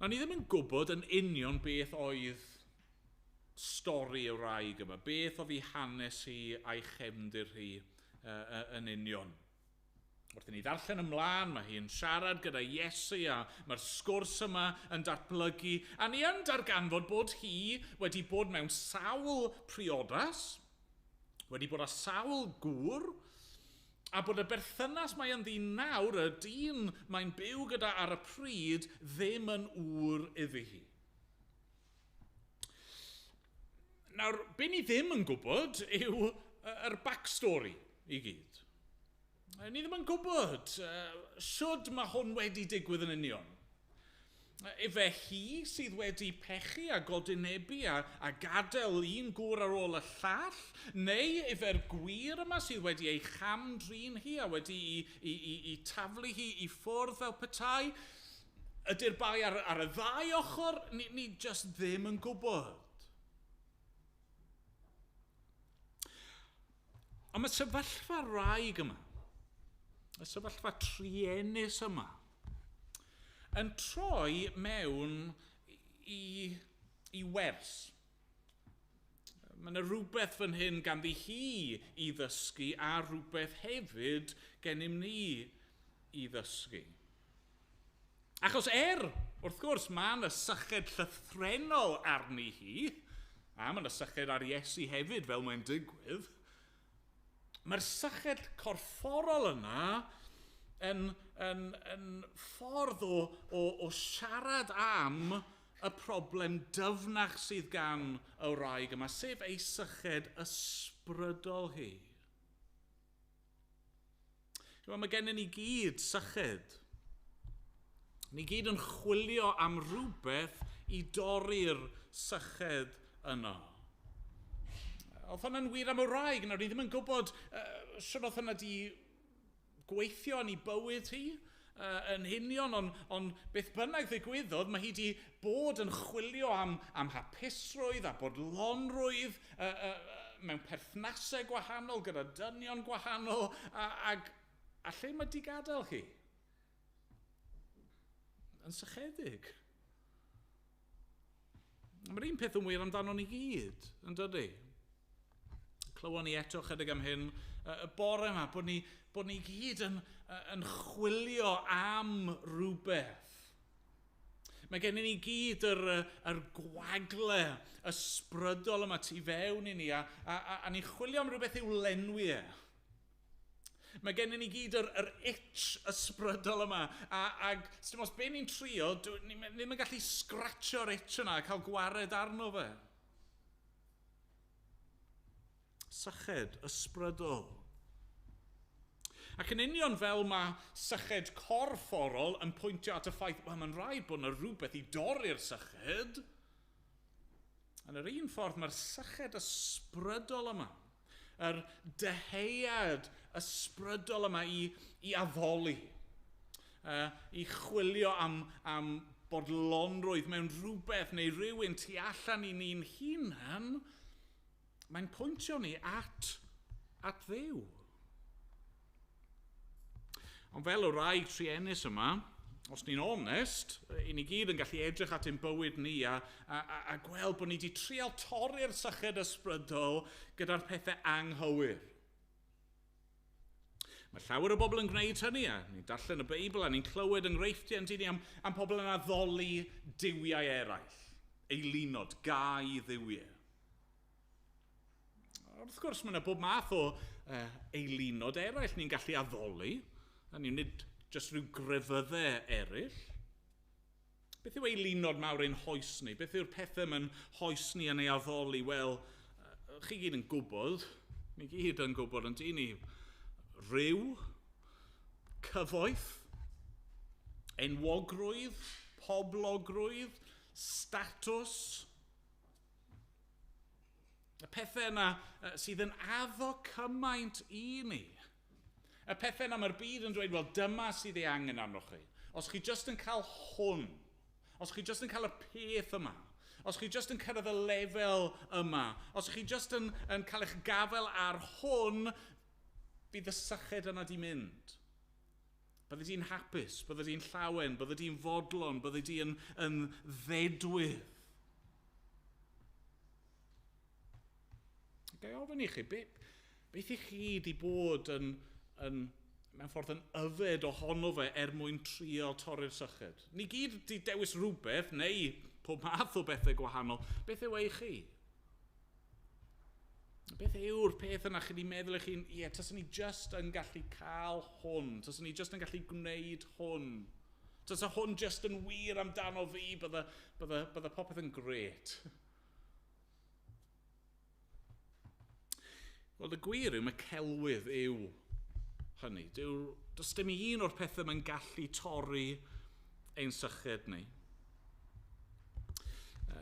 Nawr, ni ddim yn gwybod yn union beth oedd stori y wraig yma, beth oedd ei hanes hi a'i chefndir hi yn union. Wrth i ni ddarllen ymlaen, mae hi'n siarad gyda Iesu a mae'r sgwrs yma yn datblygu. A ni yn darganfod bod hi wedi bod mewn sawl priodas, wedi bod â sawl gŵr, a bod y berthynas mae ynddi nawr, y dyn mae'n byw gyda ar y pryd, ddim yn ŵr iddi hi. Nawr, be ni ddim yn gwybod yw yr backstory i gyd. Ni ddim yn gwybod sut mae hwn wedi digwydd yn union. Efe hi sydd wedi pechu a godinebu a gadael un gŵr ar ôl y llall, neu efe'r gwir yma sydd wedi ei chamdrin hi a wedi i taflu hi i ffwrdd fel petai. Ydy'r bai ar y ddau ochr? Ni just ddim yn gwybod. Ond mae sefyllfa wraig yma, y sefyllfa truenus yma, yn troi mewn i wers. Mae yna rhywbeth fan hyn ganddi hi i ddysgu a rhywbeth hefyd gennym ni i ddysgu. Achos wrth gwrs, mae yna syched llythrennol arni hi, a mae yna syched ar Iesu hefyd fel mae'n digwydd, mae'r syched corfforol yna yn ffordd o siarad am y problem dyfnach sydd gan y wraig yma, sef ei syched ysbrydol hi. Mae gennym ni gyd syched. Ni gyd yn chwilio am rhywbeth i dorri'r syched yno. Oedd hwnna'n wir am y wraig. Nawr, ni ddim yn gwybod sut oedd hwnna di gweithio yn ei bywyd hi yn union, ond beth bynnag ddigwyddodd, mae hi di bod yn chwilio am hapusrwydd a bodlonrwydd mewn perthnasau gwahanol, gyda dynion gwahanol, a lle mae di gadael hi? Yn sychedig. Mae'r un peth yn wir amdano ni gyd, yn dydy? Clywon ni eto chydig am hyn y bore yma, bod ni gyd yn chwilio am rhywbeth. Mae gennym ni gyd yr gwagle ysbrydol yma tu fewn i ni, a ni'n chwilio am rhywbeth i'w lenwi e. Mae gennym ni gyd yr itch ysbrydol yma, ag dim os be ni'n trio, ni ddim yn gallu scratcho'r itch yna a cael gwared arno fe. Syched ysbrydol. Ac yn union fel mae syched corfforol yn pwyntio at y ffaith, wel, mae'n rhaid bod yna rhywbeth i dorri'r syched, yn yr un ffordd mae'r syched ysbrydol yma, yr dyheuad ysbrydol yma i addoli, i chwilio am bodlonrwydd mewn rhywbeth neu rhywun tu allan i ni'n hunan, mae'n pwyntio ni at Dduw. Ond fel y wraig truenus yma, os ni'n onest, i ni gyd yn gallu edrych at ein bywyd ni a gweld bod ni wedi trial torri'r syched ysbrydol gyda'r pethau anghywir. Mae llawer o bobl yn gwneud hynny, a ni'n darllen y Beibl a ni'n clywed enghreifftiau yn dyn ni am pobl yn addoli duwiau eraill, eilunod, gau dduwiau. Wrth gwrs, mae yna bob math o eilunod eraill ni'n gallu addoli, a ni'n nid jyst rhyw grefyddau eraill. Beth yw eilunod mawr ein hoes ni? Beth yw'r pethau mae'n hoes ni yn ei addoli? Wel, chi gyd yn gwybod, ni gyd yn gwybod yn dyn ni, rhyw, cyfoeth, Enwogrwydd, poblogrwydd, statws. Y pethau yna sydd yn addo cymaint i ni. Y pethau yna mae'r byd yn dweud, wel, dyma sydd ei angen arnoch chi. Os chi jyst yn cael hwn, os chi jyst yn cael y peth yma, os chi jyst yn cyrraedd y lefel yma, os chi jyst yn cael eich gafael ar hwn, bydd y syched yna di mynd. Bydde di'n hapus, bydde di'n llawen, bydde di'n fodlon, bydde di'n yn ddedwydd. Ga i ofyn i chi, beth i chi di bod yn mewn ffordd yn yfed ohono fe er mwyn trio torri'r syched? Ni gyd di dewis rhywbeth, neu pob math o bethau gwahanol. Beth yw ei chi? Beth yw'r peth yna chi wedi meddwl eich hun, ie, taswn ni just yn gallu cael hwn, taswn ni just yn gallu gwneud hwn, tasa hwn just yn wir amdano fi, bydde popeth yn grêt. Wel, y gwir yw, mae celwydd yw hynny. Does dim un o'r pethau mae'n gallu torri ein syched ni.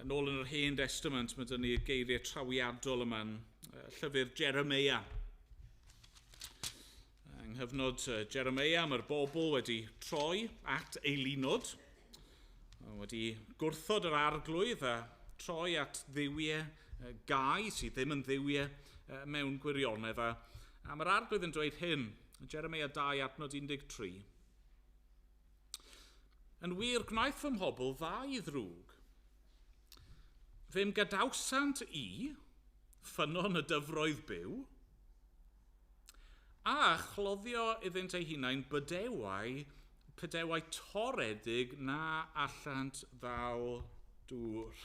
Nôl yn yr Hen Testament, mae dyn ni'r geiriau trawiadol yma'n llyfr Jeremia. Yng nghyfnod Jeremia, mae'r bobl wedi troi at eilunod, wedi gwrthod yr arglwydd a troi at dduwiau gau sydd ddim yn dduwiau mewn gwirionedd. A mae'r arglwydd yn dweud hyn, Jeremia 2 adnod 13. Yn wir, gwnaeth fy mhobl ddau ddrwg. Fe'm gadawsant i, ffynnon y dyfroedd byw, a chloddio iddynt eu hunain bydewau toredig na allant ddal dŵr.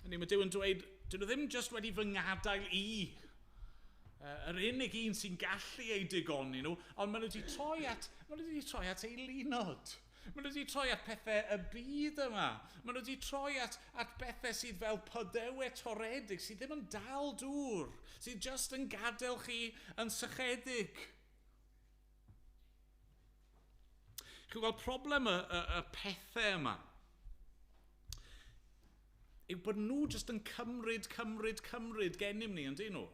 Hynny, mae Duw yn dweud, dyn nhw ddim jyst wedi fy ngadael i. Yr unig un sy'n gallu eu digoni nhw, ond maen nhw wedi troi at eilunod. Maen nhw wedi troi at pethau y byd yma. Maen nhw wedi troi at bethau sydd fel pydewau toredig, sydd ddim yn dal dŵr, sydd jyst yn gadael chi yn sychedig. Chi'n gweld problem y pethau yma yw bod nhw jyst yn cymryd gennym ni, yndyn nhw?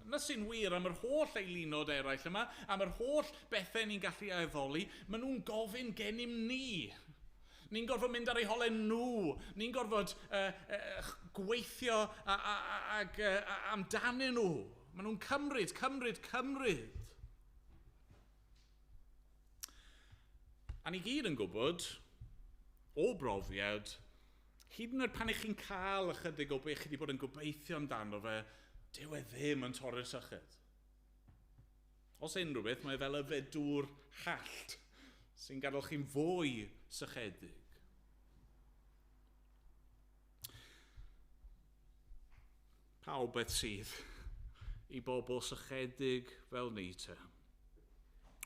Na sy'n wir am yr holl eilunod eraill yma, am yr holl bethau ni'n gallu addoli, maen nhw'n gofyn gennym ni. Ni'n gorfod mynd ar eu holau nhw. Ni'n gorfod gweithio amdanyn nhw. Maen nhw'n cymryd. A ni gyd yn gwybod, o brofiad, hyd yn oed pan ych chi'n cael ychydig o beth chi wedi bod yn gobeithio amdano fe, dyw e ddim yn torri'r syched. Os unrhyw beth, mae fel yfed dŵr hallt sy'n gadael chi'n fwy sychedig. Pa obaith sydd i bobl sychedig fel ni te?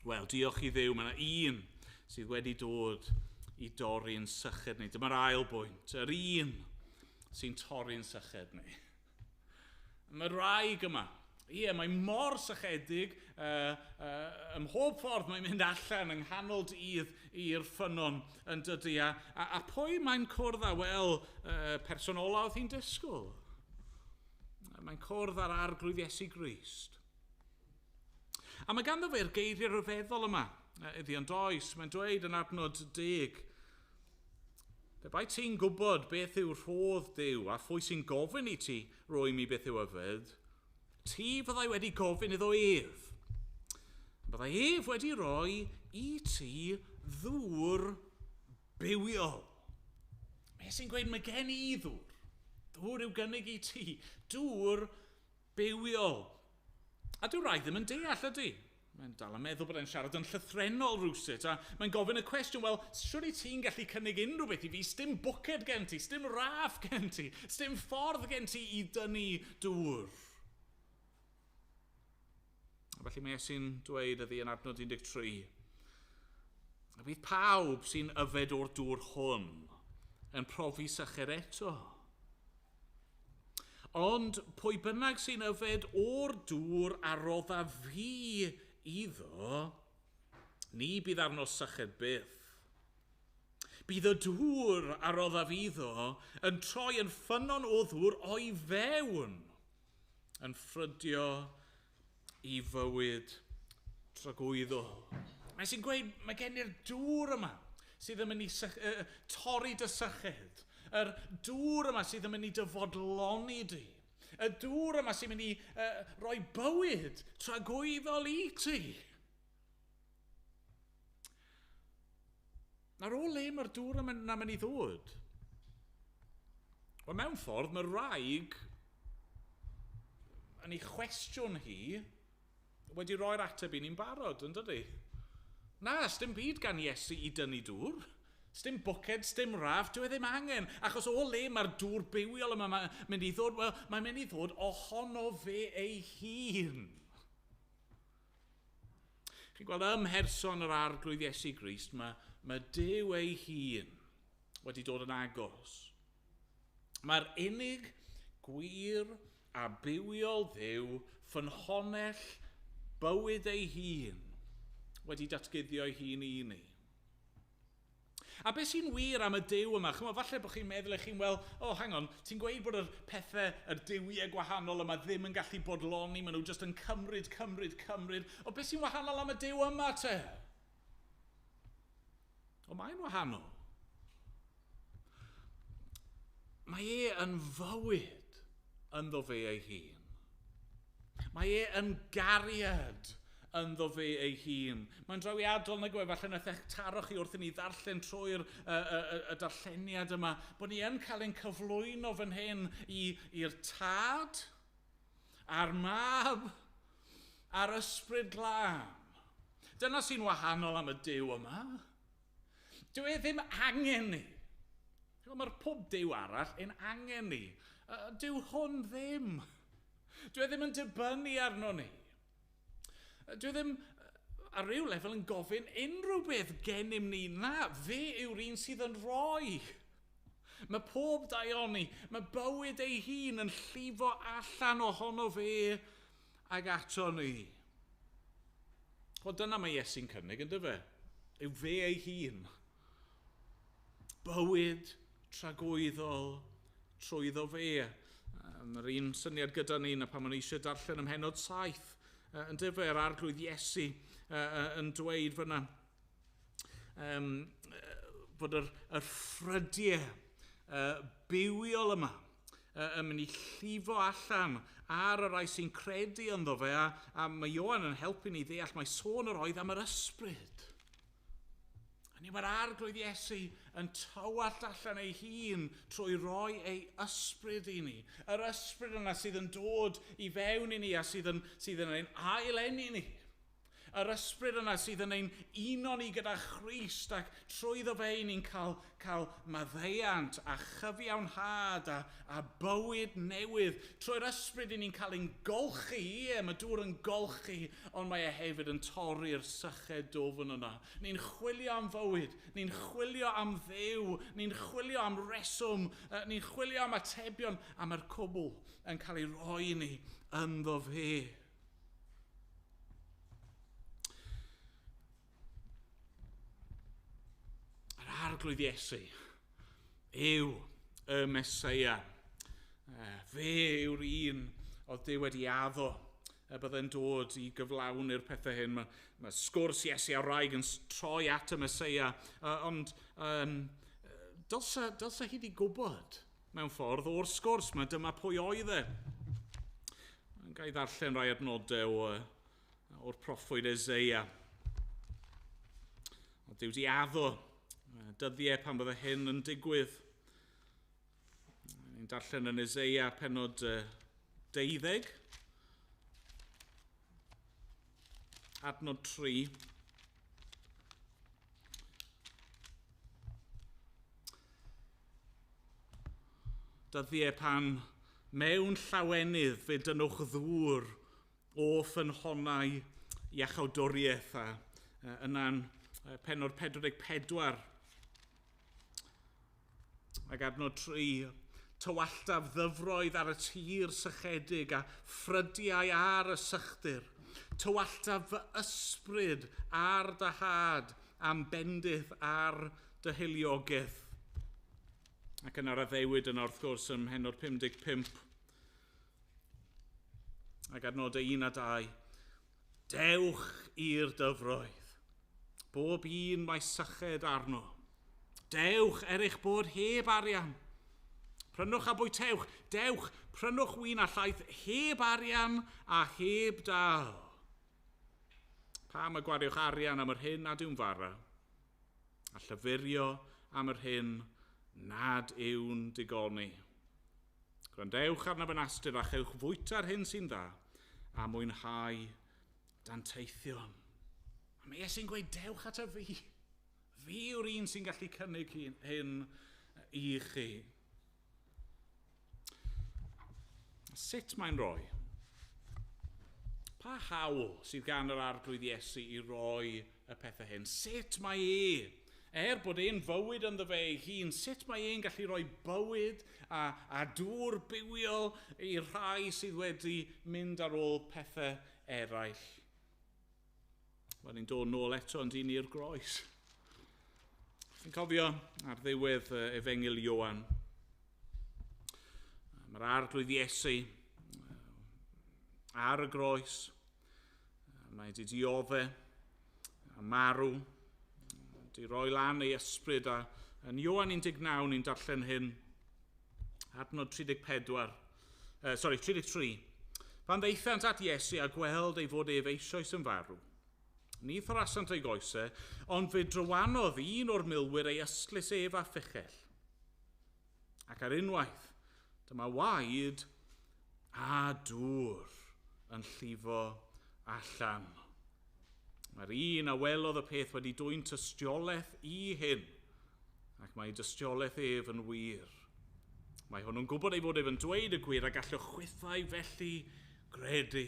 Wel, diolch i Dduw, mae yna un sydd wedi dod i dorri'n syched ni. Dyma'r ail bwynt, yr un sy'n torri'n syched ni. Mae'r wraig yma, ie, mae mor sychedig, ym mhob ffordd mae'n mynd allan yng nghanol dydd i'r ffynnon yn dydy. A pwy mae'n cwrdd â? Wel, person ola oedd hi'n disgwyl. Mae'n cwrdd â'r Arglwydd Iesu Grist. A mae ganddo fe'r geiriau rhyfeddol yma iddi, ond oes, mae'n dweud yn adnod 10, pe bai ti'n gwybod beth yw rhodd Duw a phwy sy'n gofyn i ti roi mi beth yw yfed, ti fyddai wedi gofyn iddo ef. Byddai ef wedi rhoi i ti ddŵr bywiol. Mae sy'n gweud, mae gen i ddŵr. Dŵr yw gynnig i ti. Dŵr bywiol. A dyw'r wraig ddim yn deall, ydy? Mae'n dal yn meddwl bod e'n siarad yn llythrennol rhywsut, a mae'n gofyn y cwestiwn, wel, siwr i ti'n gallu cynnig unrhyw beth i fi? Sdim bwced gen ti, sdim raff gen ti, sdim ffordd gen ti i dynnu dŵr. A felly mae Iesu'n dweud iddi yn adnod 13, a bydd pawb sy'n yfed o'r dŵr hwn yn profi syched eto. Ond pwy bynnag sy'n yfed o'r dŵr a rodda fi iddo, Ni bydd arno syched byth. Bydd y dŵr a roddaf iddo yn troi yn ffynnon o ddŵr o'i fewn, yn ffrydio i fywyd tragwyddol. Mae sy'n gweud, mae gen i'r dŵr yma sydd yn mynd i torri dy syched. Yr dŵr yma sydd yn mynd i dy fodloni di. Y dŵr yma sy'n mynd i roi bywyd tragwyddol i ti. Nawr, o le mae'r dŵr yma yna'n mynd i ddod? Wel, mewn ffordd, mae'r wraig yn ei chwestiwn hi wedi roi'r ateb i ni'n barod, yn dydi? Na, sdim byd gan Iesu i dynnu dŵr. Sdim bwced, sdim raff, dyw e ddim angen. Achos o le mae'r dŵr bywiol yma mae'n mynd i ddod? Wel, mae'n mynd i ddod ohono fe ei hun. Chi'n gweld ym mherson yr Arglwydd Iesu Grist, mae Duw ei hun wedi dod yn agos. Mae'r unig gwir a bywiol Dduw, ffynhonnell bywyd ei hun, wedi datguddio ei hun i ni. A beth sy'n wir am y Duw yma? Chymod, falle bod chi'n meddwl eich hun, wel, oh, hang on, ti'n gweud bod yr pethau, yr duwiau gwahanol yma ddim yn gallu bodloni, maen nhw jyst yn cymryd, cymryd, cymryd. O, beth sy'n wahanol am y Duw yma te? O, mae'n wahanol. Mae e yn fywyd ynddo fe ei hun. Mae e yn gariad ynddo fe ei hun. Mae'n drawiadol nag yw e, falle nath eich taro chi wrth i ni ddarllen trwy'r y darlleniad yma, bod ni yn cael ein cyflwyno fan hyn i'r Tad, a'r Mab, a'r Ysbryd Glân. Dyna sy'n wahanol am y Duw yma. Dyw e ddim angen ni. Mae'r pob Duw arall yn angen ni. Dyw hwn ddim. Dyw e ddim yn dibynnu arno ni. Dyw e ddim ar ryw lefel yn gofyn unrhyw beth gennym ni. Na, fe yw'r un sydd yn rhoi. Mae pob daioni, mae bywyd ei hun yn llifo allan ohono fe ag ato ni. O, dyna mae Iesu'n cynnig, ynddo fe? Yw fe ei hun. Bywyd tragwyddol trwyddo fe. Mae'r un syniad gyda ni na pan ma'n eisiau darllen ym mhennod 7. Ynddo fe, yr Arglwydd Iesu yn dweud fyna fod yr ffrydiau bywiol yma yn mynd i llifo allan ar y rhai sy'n credu ynddo fe, a mae Ioan yn helpu ni ddeall mae sôn yr oedd am yr ysbryd. A ni mae'r Arglwydd Iesu yn tywallt allan ei hun trwy roi ei ysbryd i ni. Yr ysbryd yna sydd yn dod i fewn i ni a sydd yn ein ail-eni ni. Yr ysbryd yna sydd yn ein uno ni gyda Christ ac trwyddo fe i ni'n cael maddeuant a chyfiawnhad a bywyd newydd. Trwy'r ysbryd i ni'n cael ein golchi, ie, mae dŵr yn golchi, ond mae e hefyd yn torri'r syched dwfn yna. Ni'n chwilio am fywyd, ni'n chwilio am Dduw, ni'n chwilio am reswm, ni'n chwilio am atebion, a mae'r cwbl yn cael ei roi i ni ynddo fe. Yr Arglwydd Iesu yw y Meseia. Fe yw'r un oedd Duw wedi addo y byddai'n dod i gyflawni'r pethau hyn. Mae sgwrs Iesu a'r wraig yn troi at y Meseia, ond dylsa hi wedi gwybod mewn ffordd o'r sgwrs. Mae dyma pwy oedd e. Ga i ddarllen rai adnodau o'r proffwyd Eseia. Oedd Duw wedi addo dyddiau pan bydde hyn yn digwydd. Ni'n darllen yn Eseia pennod 12, adnod 3. Dyddiau pan mewn llawenydd fe dynnwch ddŵr o ffynhonnau iachawdwriaeth, a yna'n pennod 44 ac adnod 3, tywalltaf ddyfroedd ar y tir sychedig a ffrydiau ar y sychdir. Tywallta fy ysbryd ar dy had am bendith ar dy hiliogaeth. Ac yna'r addewid yna wrth gwrs ym mhennod 55 ac adnodau 1 a 2. Dewch i'r dyfroedd. Bob un mae syched arno. Dewch er eich bod heb arian. Prynwch a bwytewch. Dewch, prynwch win a llaeth heb arian a heb dal. Pam y gwariwch arian am yr hyn nad yw'n fara, a llyfurio am yr hyn nad yw'n digoni. Gwrandewch arnaf yn astur a chewch fwyta'r hyn sy'n dda a mwynhau danteithion. A mae Iesu'n gweud, dewch ata fi. Fi yw'r un sy'n gallu cynnig hyn i chi. Sut mae'n rhoi? Pa hawl sydd gan yr Arglwydd Iesu i roi y pethau hyn? Sut mae e? Er bod e'n fywyd ynddo fe ei hun, sut mae e'n gallu rhoi bywyd a dŵr bywiol i'r rhai sydd wedi mynd ar ôl pethau eraill? Wel, ni'n dod nôl eto yn dyn i'r groes. Chi'n cofio ar ddiwedd Efengyl Ioan. Mae'r Arglwydd Iesu ar y groes. Mae wedi diodde a marw. Di roi lan ei ysbryd a yn Ioan 19 ni'n darllen hyn, adnod 33. Pan ddaethant at Iesu a gweld ei fod ef eisoes yn farw, ni thorasant ei goesau, ond fe drywanodd un o'r milwyr ei ystlys ef a phichell. Ac ar unwaith, dyma waed a dŵr yn llifo allan. Mae'r un a welodd y peth wedi dwyn tystiolaeth i hyn, ac mae dystiolaeth ef yn wir. Mae hwnnw'n gwybod ei fod ef yn dweud y gwir a gallwch chwithau felly gredu.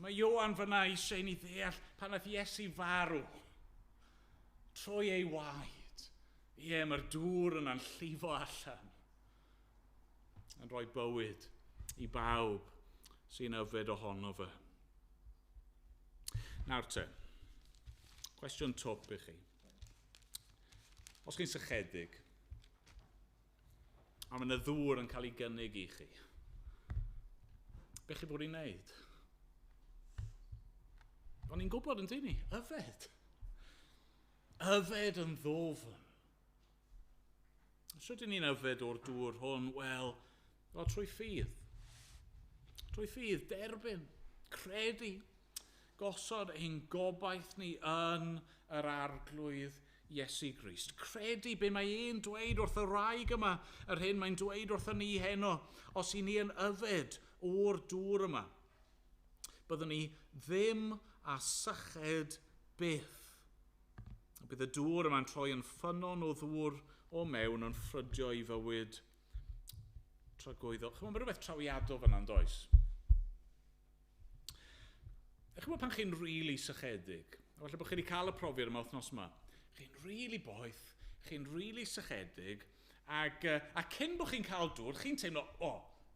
Mae Ioan fyna eisiau ni ddeall pan nath Iesu farw trwy ei waed. Ie, mae'r dŵr yna'n llifo allan yn rhoi bywyd i bawb sy'n yfed ohono fe. Nawr te, cwestiwn twp i chi. Os chi'n sychedig, a mae yna ddŵr yn cael ei gynnig i chi, be chi fod i wneud? O'n i'n gwybod yn dyn ni, yfed. Yfed yn ddofn. Sut ydyn ni'n yfed o'r dŵr hwn? Wel, trwy ffydd. Trwy ffydd, derbyn, credu, gosod ein gobaith ni yn yr Arglwydd Iesu Grist. Credu be mae e'n dweud wrth y wraig yma, yr hyn mae'n dweud wrthon ni heno, os i ni yn yfed o'r dŵr yma, byddwn ni ddim a syched byth. Bydd y dŵr yma'n troi yn ffynnon o ddŵr o mewn yn ffrydio i fywyd tragwyddol. Chymod, mae rhywbeth trawiadol fyna yn does? Chymod pan chi'n rili sychedig, a falle bod chi wedi cael y profiad yma wythnos yma, chi'n rili boeth, chi'n rili sychedig, ac cyn bod chi'n cael dŵr, chi'n teimlo, o,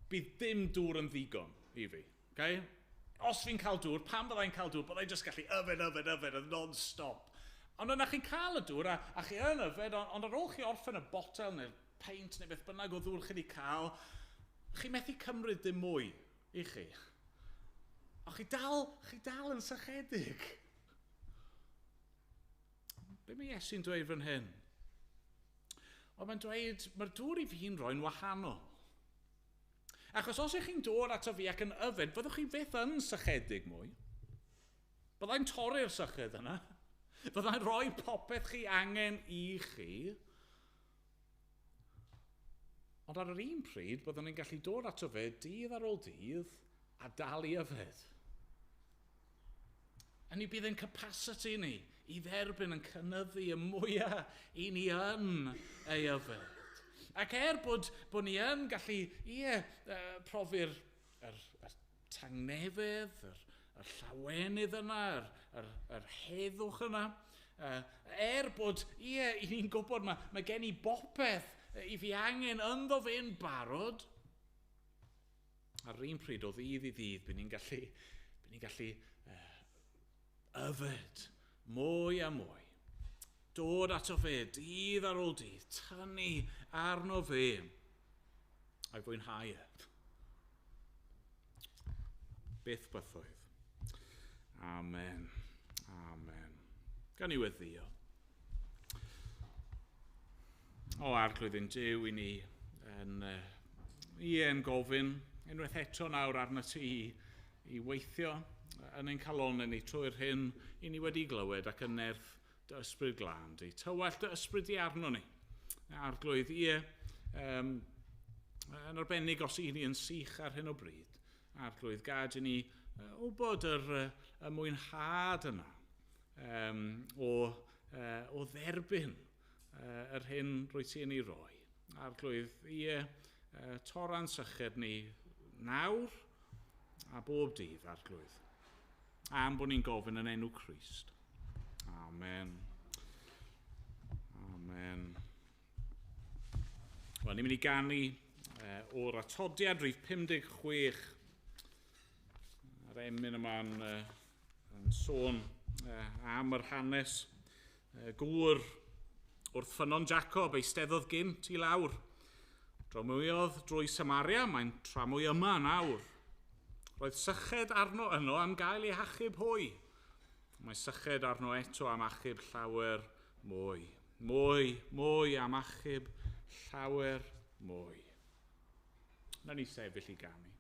bydd dim dŵr yn ddigon i fi. Okay? Os fi'n cael dŵr, pan byddai'n cael dŵr, byddai'n just gallu yfed, yfed, yfed, yn non-stop. Ond yna chi'n cael y dŵr, a chi yn yfed, ond ar ôl chi orffen y botel neu'r peint neu beth bynnag o ddŵr chi wedi cael, chi methu cymryd dim mwy i chi. A chi dal yn sychedig. Be mae Iesu'n dweud fan hyn? Ond mae'n dweud, mae'r dŵr i fi'n rhoi'n wahanol. Achos os ych chi'n dod ato fi ac yn yfed, fyddwch chi fyth yn sychedig mwy. Byddai'n torri'r syched yna. Byddai'n rhoi popeth chi angen i chi. Ond ar yr un pryd, byddwn ni'n gallu dod ato fe dydd ar ôl dydd a dal i yfed. A ni bydd yn capacity ni i dderbyn yn cynyddu y mwyaf i ni yn ei yfed. Ac er bod ni yn gallu, profi'r yr tangnefedd, yr llawenydd yna, yr heddwch yna, er bod, i ni'n gwybod mae gen i bopeth i fi angen ynddo fe'n barod, ar yr un pryd o ddydd i ddydd, bydd ni'n Ni'n gallu yfed mwy a mwy. Dod ato fe dydd ar ôl dydd, tynnu arno fe a'i fwynhau e. Byth bythoedd. Amen. Amen. Gan i weddio. O Arglwydd ein Duw, i ni yn gofyn unwaith eto nawr arno ti i weithio yn ein calonau ni trwy'r hyn i ni wedi glywed ac yn nerth dy ysbryd glân di. Tywallt dy ysbryd di arno ni. Arglwydd, ie, yn arbennig os i ni yn sych ar hyn o bryd. Arglwydd, gad i ni wybod y mwynhad yna o dderbyn yr hyn rwyt ti yn ei roi. Arglwydd, ie, torra'n syched ni nawr a bob dydd, Arglwydd. Am bod ni'n gofyn yn enw Crist. Amen. Amen. Wel, ni'n mynd i ganu o'r atodiad rhif 56. Yr emyn yma'n yn sôn am yr hanes. Gŵr wrth ffynnon Jacob eisteddodd gynt i lawr. Dramwyodd drwy Samaria, mae'n tramwy yma nawr. Roedd syched arno yno am gael ei hachub hwy. Mae syched arno eto am achub llawer mwy. Mwy, mwy am achub llawer mwy. Na ni sefyll i ganu.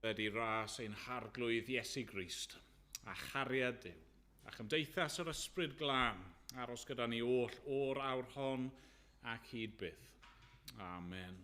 Ydy ras ein harglwydd Iesu Grist a chariad Duw a chymdeithas yr ysbryd glân aros gyda ni oll o'r awr hon ac hyd byth. Amen.